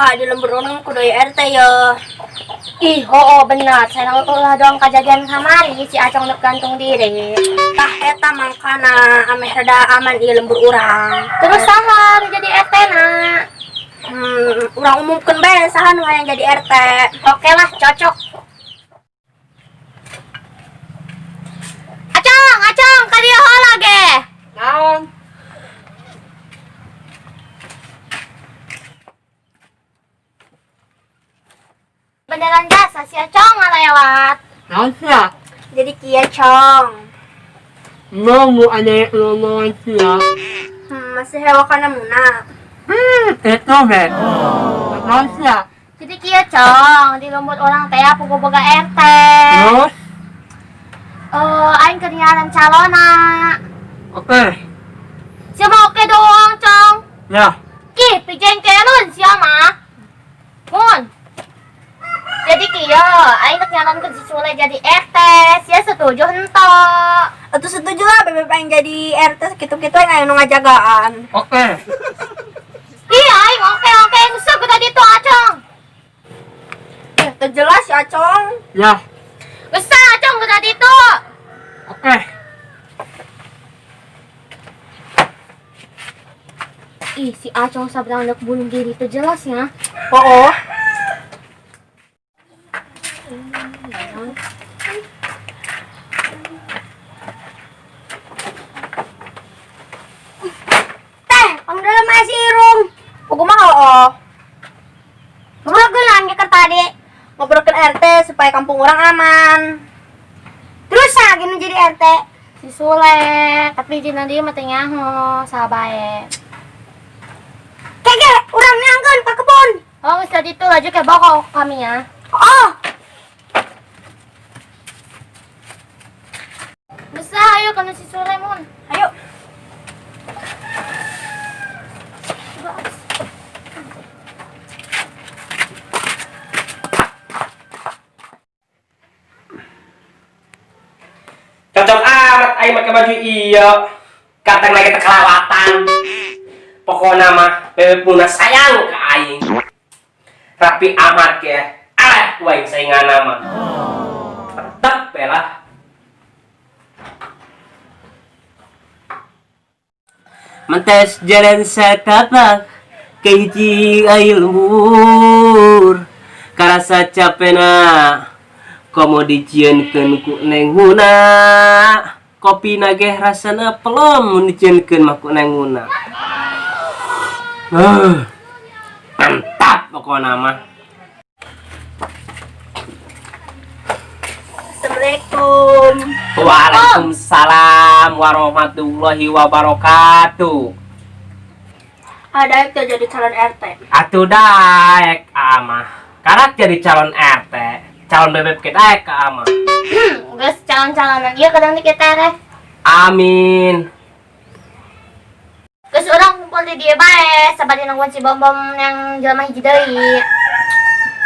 Mangka di lembur urang kudu aya RT ya. Ih, oh, bener. Saya ulah doang kejadian kamari si Acong nuk gantung diri. Tah eta mangkana ameh rada aman ieu lembur urang. Terus saha nu jadi RT na? Urang umumkeun bae saha nu hayang jadi RT. Oke lah, cocok. Acong, Acong, ka dieu heula ge. Naon? Beneran jasa si Acong ngalewat. Naon sia? Jadi kieu, Cong. Mau ada ngomongan sia. Masih hewa kana muna. Itu be. Naon sia? Jadi kieu, Cong, di lembur urang teh puguh boga RT. Terus? Aing keur nyaran calona. Oke. Sia mah oke doang, Cong. Ya. Kih, pijengkelun sia mah. Mun. Jadi kieu, aing rek nyalonkeun si Sule jadi RT. Sia setuju henteu? Atuh setuju lah bebeb aing jadi RT kitu-kitu aing aya nu ngajagaan. Oke. Ih, aing oke oke geus tadi tuh Acong. Teu jelas ya, Acong. Ya. Geus Acong tadi tuh. Oke. Ih, si Acong sabrang rek bunuh diri teu jelas ya. Oh. Teh, pangdalam masih irung. Kumaha oh? Ngobrolkeun ge tadi. Ngobrolkeun RT supaya kampung urang aman. Terus ah gini jadi RT. Si Sule, tapi dina dieu mah teu nyaho saha bae. Kege, urang nyangkeun ka kebon. Oh, geus tadi tuh laju ke bokok kami ya. Oh. Geus ah, ayo kana si Sule mun. Ayo. Cocok amat aing make baju ieu. Katang lagi tekelawatan. Pokokna mah bebeb muna sayang ka aing. Rapi amat ge. Alah ku aing saingana mah. Tetep we lah. Mentes jalan satapak ke hiji ai lembur. Karasa capena komo dijieunkeun ku Neng Muna. Kopi nageh rasana pelem mun dijieunkeun mah ku Neng Muna. Mantap pokona mah. Assalamualaikum. Waalaikumsalam warahmatullahi wabarakatuh. Ada yang jadi calon RT. Atuh daek amah. Karak jadi calon RT. Calon bebeb ke daek ka amah. Geus calon-calonan ieu kadang di kita teh. Amin. Geus urang kumpul di dieu bae, sabari nungguan si Bom-bom yang jelema hiji deui.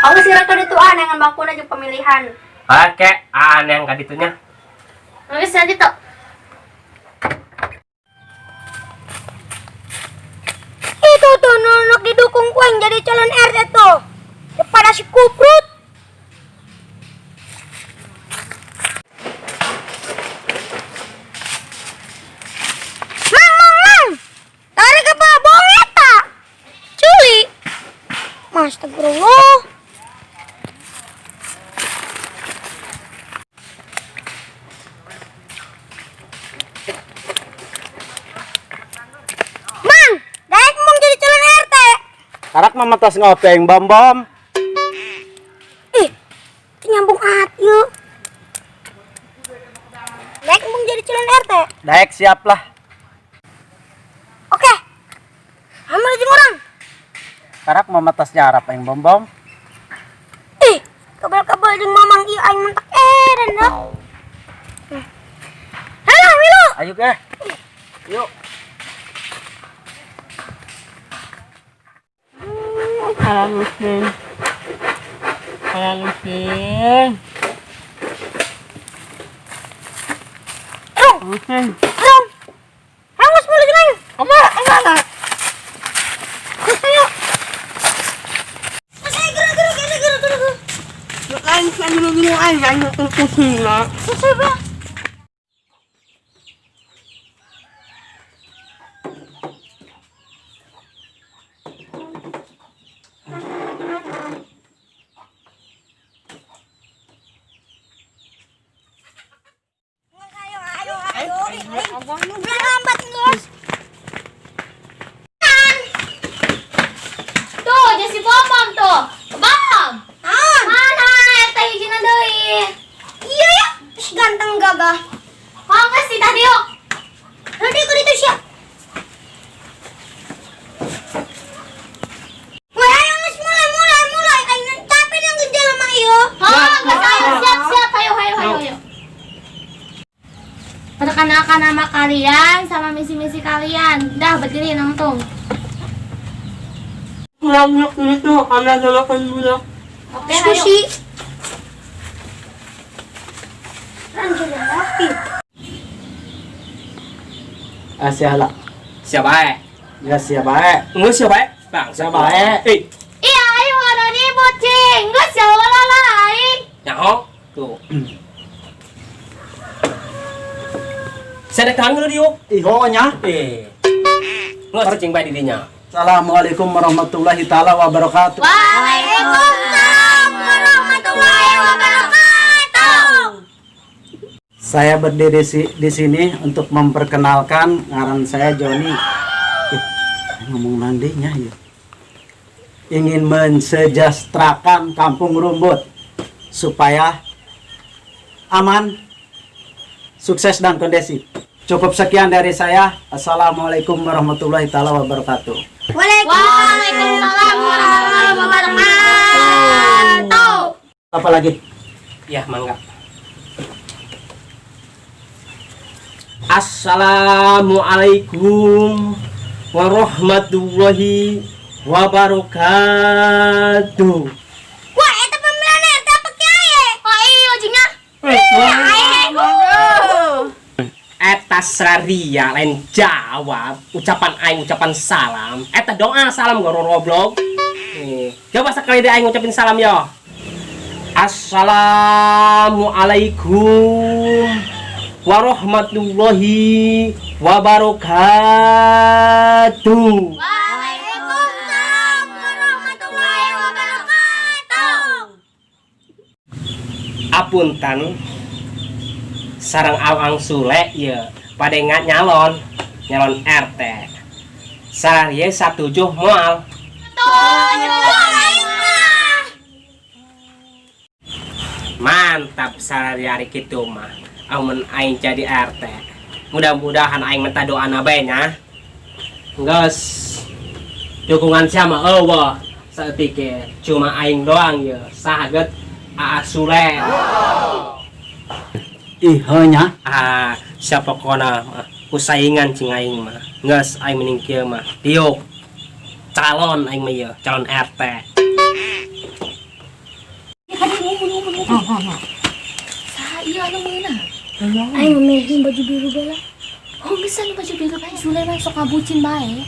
Kamu sih rek ditu ah nengan bangkuna jeung pemilihan. Oke, aneh yang kaditunya. Geus nanti tuh. Itu tuh nunuk didukung ku yang jadi calon RT tuh. Daripada si kuprut. Mang, mang, mang. Tarik apa bohong eta? Culi. Astagfirullah. Mang, daek mong jadi calon RT. Karak mah tos ngopeng bom-bom. Ih, teu nyambung at yeuh. Daek mong jadi calon RT. Daek siap lah. Oke. Amal jeung urang. Karak mah tos nyarap aing bom-bom. Ih, kabel-kabel jeung mamang ieu aing mentak edan dah. Halo, Milu. Ayo ke. Yuk. Alah lusin. Alah lusin. Rung. Lusin. Rung. Hangus mulu jeung aing. Kemana? Kemana? Terus ayo. Ay, ano itong kusina? Susur ba? Tuh, jadi si Bom tuh. Bom. Mana RT hijina deui. Iya ya, terus ganteng gagah. Kok geus si tadi yuk. Nanti ikut itu siap. Wah, ayo nges mulai mulai mulai. Ayo capek yang gede lama iyo. Oh, geus ayo siap siap ayo ayo ayo ayo. Perkenalkan nama kalian sama misi-misi kalian. Dah berdiri nangtung. Kurang itu, karena dalakan bulak. Oke, ayo. Susi. Ranjana rapi. Ah, siapa? Siapa eh? Ya siapa eh? Enggak siapa eh? Bang, Siapa eh? Eh, Iya, ayo ada ribut, cing. Geus ya lah aing. nyaho. Tuh. Saya datang dulu diuk. Iho nya. Eh. Nggak cing bae di dinya. Assalamualaikum warahmatullahi taala wabarakatuh. Waalaikumsalam warahmatullahi wabarakatuh. Saya berdiri di sini untuk memperkenalkan ngaran saya Joni. Eh, ngomong nandinya ya. Ingin mensejahterakan kampung Rumbut supaya aman, sukses dan kondisi. Cukup sekian dari saya. Assalamualaikum warahmatullahi taala wabarakatuh. Waalaikumsalam warahmatullahi wabarakatuh. Apa lagi? Ya, mangga. Assalamualaikum warahmatullahi wabarakatuh. Wah, itu pemilihan RT apa kiai? Oh iya, jingnya. Eta sraria lain jawab ucapan aing ucapan salam. Eta doa salam goro goblok. Nih, coba sekali deh aing ngucapin salam yo. Assalamualaikum warahmatullahi wabarakatuh. Waalaikumsalam warahmatullahi wabarakatuh. Apunten sareng Awang Sule ya pada nggak nyalon nyalon RT sararia satujuh moal. Aing mah. Mantap sararia hari kitu mah amun aing jadi RT mudah-mudahan aing minta doa bae nya geus dukungan siapa eueuh saeutik ge cuma aing doang ya sahaget Aa Sule. Iho nya. Ah, siapa kona mah kusaingan cing aing mah geus aing mending kieu mah diuk calon aing mah ieu calon RT. Saha iya anu meunah? Aing memilih baju biru bela. Oh, geus anu baju biru bae Sule mah sok ngabucin bae.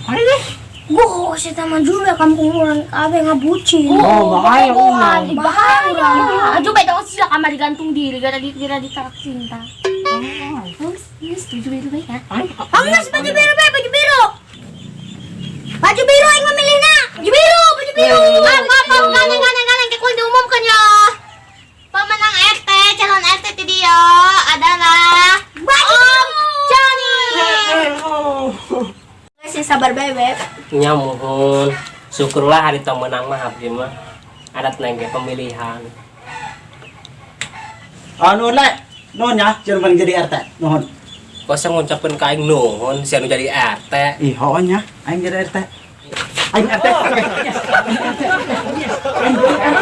Goh, si taman juga kampung orang kabe ngabucin. Oh, bahaya, bobogohan. ulang. Bahaya. Aduh, bae dong sila kamar digantung diri gara dikira ditolak cinta. Oh, geus geus setuju biru bae ya. Anggas baju biru bae, baju biru. Baju biru aing memilih nak. Baju biru, baju biru. Ah, apa ganeng ganeng ganeng kayak kudu diumumkan ya. Pemenang RT, calon RT ti dia adalah Baju Om Johnny. Sih sabar bebek. Nya mohon syukurlah hari tong menang mah abdi mah adat nengge pemilihan. Anu le, nuhun ya, jangan jadi RT. Nuhun. Kok saya ngucapin ka aing nuhun sia nu jadi RT. Iho nya, aing jadi RT. Aing RT. Oke. Yes. Aing RT. Yes. Aing jadi RT.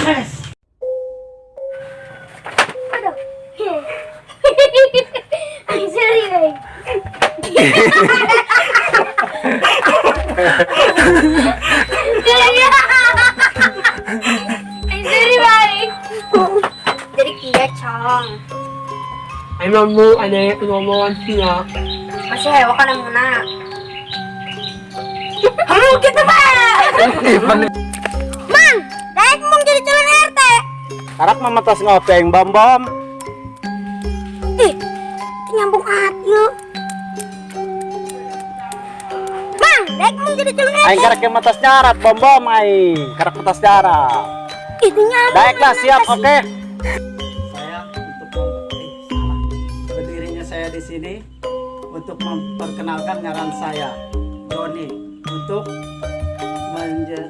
Yes. Aing seri aing. Aing seri baik. Jadi kia cong. Emang mu ada yang ngomongan siya. Masih hewa kan muna. Halo gitu mah. Mang, daek mong jadi calon RT. Karak mah matas ngopi aing bom bom. Ih, teu nyambung at yuk. Mang, daek mau jadi calon RT. Aing karak yang matas nyarat bom bom aing. Karak matas nyarat. Ih, teu nyambung. Daek lah aing siap nangkas. Oke. Saya untuk salah. Berdirinya saya di sini untuk memperkenalkan ngaran saya Doni untuk menje